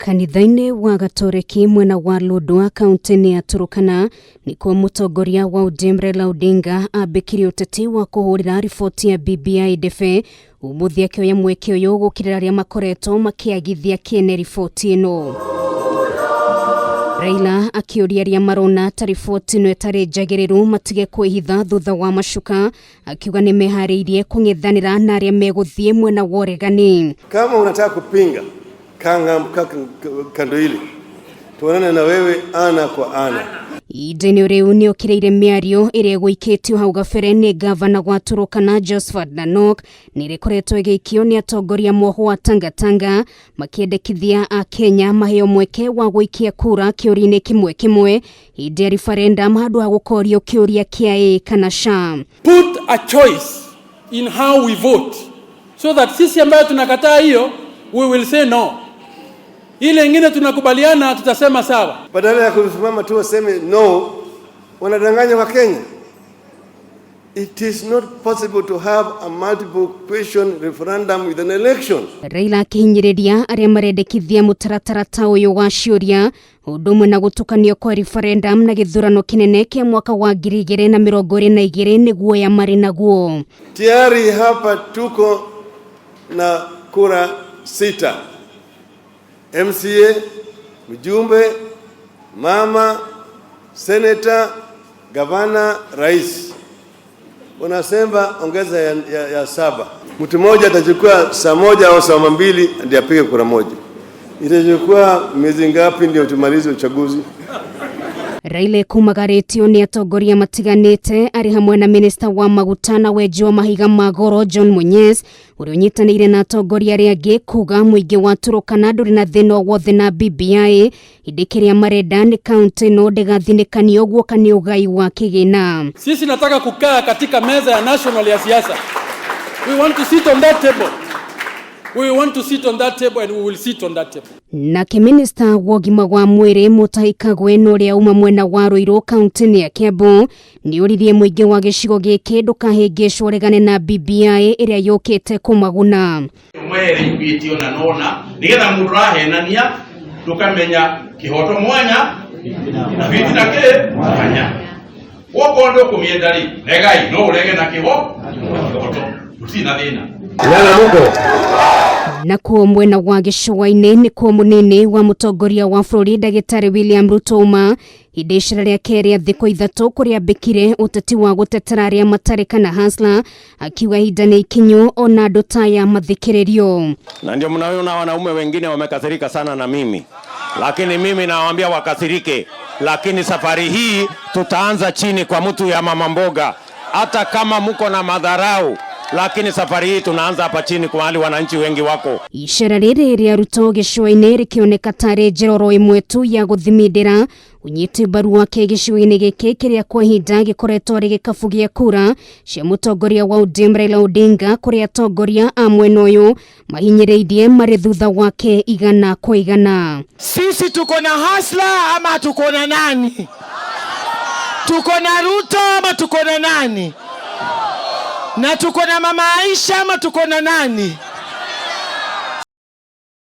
Kanitha-inĩ wa Gatoreki mwena wa Lodwar kaunti-inĩ ya Turkana nĩkuo mũtongoria wa ODM Raila Odinga ambĩkirie ũteti wa kũhũrĩra riboti ya BBI ndebe ũmũthĩ akĩoya mweke ũyũ gũkĩrĩra arĩa makoretwo makĩagithia kĩene riboti ĩno. Raila akĩũria arĩa marona ta riboti ĩno ĩtarĩ njagĩrĩru matige kwĩhitha thutha wa macuka, akiuga nĩ meharĩirie kũng'ethanĩra na arĩa megũthiĩ mwena wa ũregani. Kama unataka kupinga kanga kando ile, tuonane na wewe ana kwa ana. Ihinda-inĩ rĩu nĩ okĩrĩire mĩario ĩrĩa ĩgũikĩtio hau gabere nĩ gavana wa Turkana Josphat Nanok nĩ ĩrĩkoretwo ĩgĩikio nĩ atongoria mwoho wa Tangatanga makĩendekithia Akenya maheo mweke wa gũikia kura kĩũria-inĩ kĩmwe kĩmwe hĩndĩ ya referendum handũ ha gũkorio kĩũria kĩa ĩĩ kana ca. Put a choice in how we vote so that sisi ambayo tunakataa hiyo, we will say no. Ile ingine tunakubaliana, tutasema sawa. Badala ya kusimama tu waseme no, wanadanganya Wakenya. It is not possible to have a multiple question referendum with an election. Raila akĩhinyĩrĩria arĩa marendekithia mũtaratara ta ũyũ wa ciũria ũndũ ũmwe na gũtukanio kwa referendum na gĩthurano kĩnene kĩa mwaka wa 2022 nĩguo ya marĩ naguo. Tayari hapa tuko na kura sita: MCA, mjumbe, mama, senator, gavana, rais. Unasema ongeza ya saba. Mtu mmoja atachukua saa moja au saa mbili ndio apige kura moja. Itachukua miezi ngapi ndio tumalize uchaguzi? Raila kumagarĩtio nĩ atongoria matiganĩte arĩ hamwe na minista wa maguta na wenji wa mahiga ma goro John Munyes ũrĩa ũnyitanĩire na atongoria arĩa angĩ kuga mũingĩ wa Turkana ndũrĩ na thĩna o wothe na BBI hĩndĩ kĩrĩa marenda nĩ kaunti ĩno ndĩgathinĩkanio guoka nĩ ũgai wa kĩgĩna. Sisi nataka kukaa katika meza ya national ya siasa. We want to sit on that table. We want to sit on that table and we will sit on that table. Nake minista wa ũgima wa mwĩrĩ Mutahi Kagwe na ũrĩa uma mwena wa Ruiru kaunti-inĩ ya Kiambu nĩ oririe mũingĩ wa gĩcigo gĩkĩ ndũkahĩngĩcwo ũregane na BBI ĩrĩa yũkĩte kũmaguna. Mweri ugĩtio na nona nigetha mũndũ ũrahenania tũkamenya kĩhoto mwanya na fitina kĩ mwanya. Wokorwo ndũkũmĩenda rĩ, regai, no ũrege na kĩhoto, gũtirĩ na thĩna. Nakuo mwena wa gĩcũa-inĩ nĩkuo mũnini wa mũtongoria wa bũrũri ndagĩtarĩ William Ruto uma hĩndĩ icera rĩake rĩa thikũ ithatũ kũrĩa ambĩkire ũteti wa gũtetera arĩa matarĩ kana hustler, akiuga ihinda nĩ ikinyu ona andũ ta aya mathikĩrĩrio. Na ndio mnaona wanaume wengine wamekasirika sana na mimi, lakini mimi nawaambia wakasirike, lakini safari hii tutaanza chini kwa mtu ya mama mboga, hata kama mko na madharau, lakini safari hii tunaanza hapa chini kwa hali wananchi wengi wako. Icera rĩrĩ rĩa Ruto gĩcũa-inĩ rĩkĩoneka tarĩ njĩra oro ĩmwe tu ya gũthimindĩra ũnyiti mbaru wake gĩcigo-inĩ gĩkĩ kĩrĩa kwa ihinda gĩkoretwo arĩ gĩkabu gĩa kura cia mũtongoria wa ODM Raila Odinga, kũrĩa atongoria a mwena ũyũ mahinyĩrĩirie marĩ thutha wake igana kwa igana. Sisi tuko na hustler ama tuko na nani? Tuko na Ruto ama tuko na nani? Na tuko na Mama Aisha ama tuko na nani?